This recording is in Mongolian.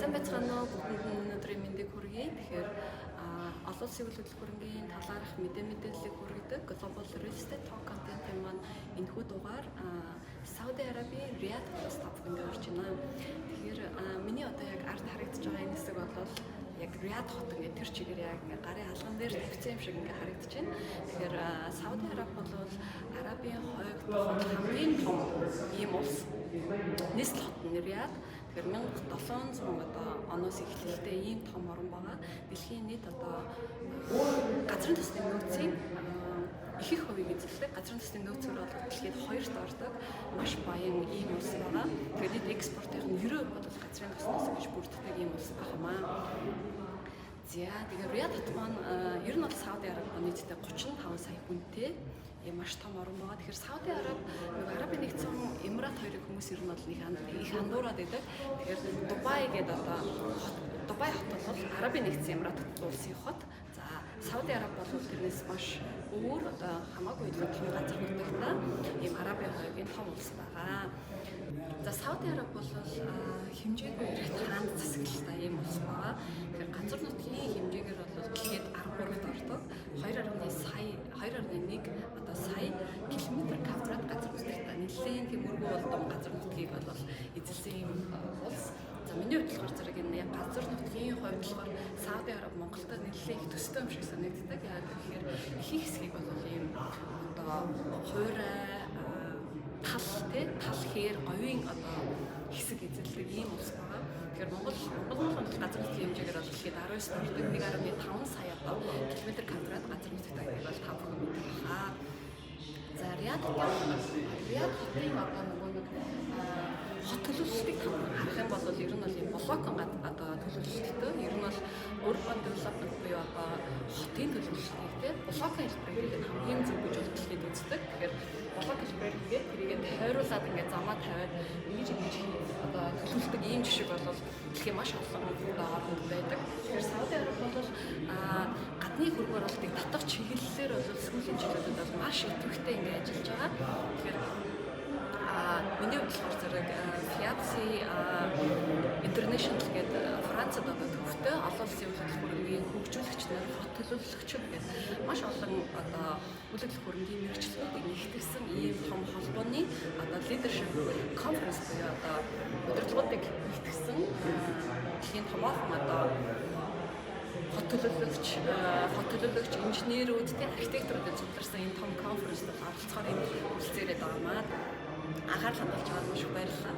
Сайн байцгаана уу, бүгдэнд нь өнөөдрийн мэндийг хүргэе. Тэгэхээр олон улсын үйл хөдлөх хөрөнгийн талаарх мэдээллийг хүргэдэг Global Real Estate Talk контентын маань энэхүү дугаар Сауди Арабийн Риад хотоос та бүхэндээ орж байна. Тэгэхээр миний одоо яг ард харагдаж байгаа энэ хэсэг бол яг Риад хот, ингээд тэр чигээр яг ингээд гарын алган дээр тавьсан юм шиг ингээд харагдаж байна. Тэгэхээр Сауди Араб бол Арабын хойд хот, хамгийн том ийм улс. Нийслэл хот нь Риад. Тэгэхээр 1700 одоо оноос эхлэлтэй ийм том орн байгаа. Дэлхийн нийт одоо газрын тосны нөөцийн их их хувийг эзэлдэг. Газрын тосны нөөцөөр бол дэлхийд хоёрт ордог маш баян ийм улс байгаа. Тэгэхээр нийт экспортын 90% бол газрын тосноос гэж бүрддэг ийм улс байх юм аа. За, тэгэхээр Риад хот маань ер нь бол Сауди Араб нийтдээ 35 сая хүнтэй ийм маш том орн байгаа. Тэгэхээр Сауди Араб, нэг Арабын Нэгдсэн Эмират хоёрыг хүмүүс ер нь бол нэг их андуураад байдаг. Тэгэхээр Дубай гэдэг одоо Дубай хот бол Арабын Нэгдсэн Эмират улсын хот. За, Сауди Араб бол тэрнээс маш өөр, одоо хамаагүй илүү том газар нутагтай ийм Арабын хоёрын том улс байгаа. За, Сауди Араб бол хэмжээгүй эрхт хаанд засаглалтай ийм улс байгаа. Тэгэхээр газар нутгийн хэмжээгээр бол дэлхийд 13-т ордог. 2.1 сая, 2.1 одоо сая километр квадрат газар нутагтай нэлээд тийм өргөн улдум газар нутгийг бол эзэлсэн ийм улс. За, миний хувьд болохоор зэрэг энэ яг газар нутгийн хувьд болохоор Сауди Араб Монголтой нэлээд их төстэй юм шиг санагддаг. Яагаад гэхээр их их хэсгийг бол ийм одоо хуурай тал тий тал хээр говийн одоо хэсэг эзэлдэг ийм улс байгаа. Тэгэхээр Монгол бол газар нутгийн хэмжээгээр бол дэлхийд 19 ордог, 1.5 сая одоо километр квадрат газар нутагтай гэдгийг бол та бүхэн мэдэх баха. За, Риад хотын одоо нөгөө нэг хот төлөвлөлтийг харах юм бол ер нь бол ийм блокон одоо төлөвлөлттэй, ер нь бол urban development буюу одоо хотын төлөвлөлтийг те блокон хэлбэрээр хийх нь хамгийн зөв гэж бол дэлхийд үздэг. Тэгэхээр блок хэлбэрээр хийгээд тэрийг тойруулаад ингээд замаа тавиад ингэж ингэж одоо төлөвлөдөг ийм жишг бол дэлхийн маш олон одоо оронд байдаг. Тэгэхээр Сауди Араб бол гадны хөрөнгө оруулалтыг татах чиглэлээр бол сүүлийн жилүүдэд бол маш идэвхтэй ингээд ажиллаж байгаа. Тэгэхээр миний хувьд болохоор зэрэг FIABCI International гэдэг Францад одоо төвтэй олон улсын үйл хөдлөх хөрөнгийн хөгжүүлэгч нар, хот төлөөлөгчид гэдэг маш олон одоо үйл хөдлөх хөрөнгийн мэргэжилтнүүдийг нэгтгэсэн ийм том холбооны одоо leadership conference буюу одоо удирдлагуудыг нэгтгэсэн дэлхийн томоохон одоо хот төлөөлөгч, инженерүүд, тийм архитекторуудыг цугларсан энэ том конференцд оролцохоор энэ үлзээрээд байгаа маа. Анхаарал хандуулж байгаад маш их баярлалаа.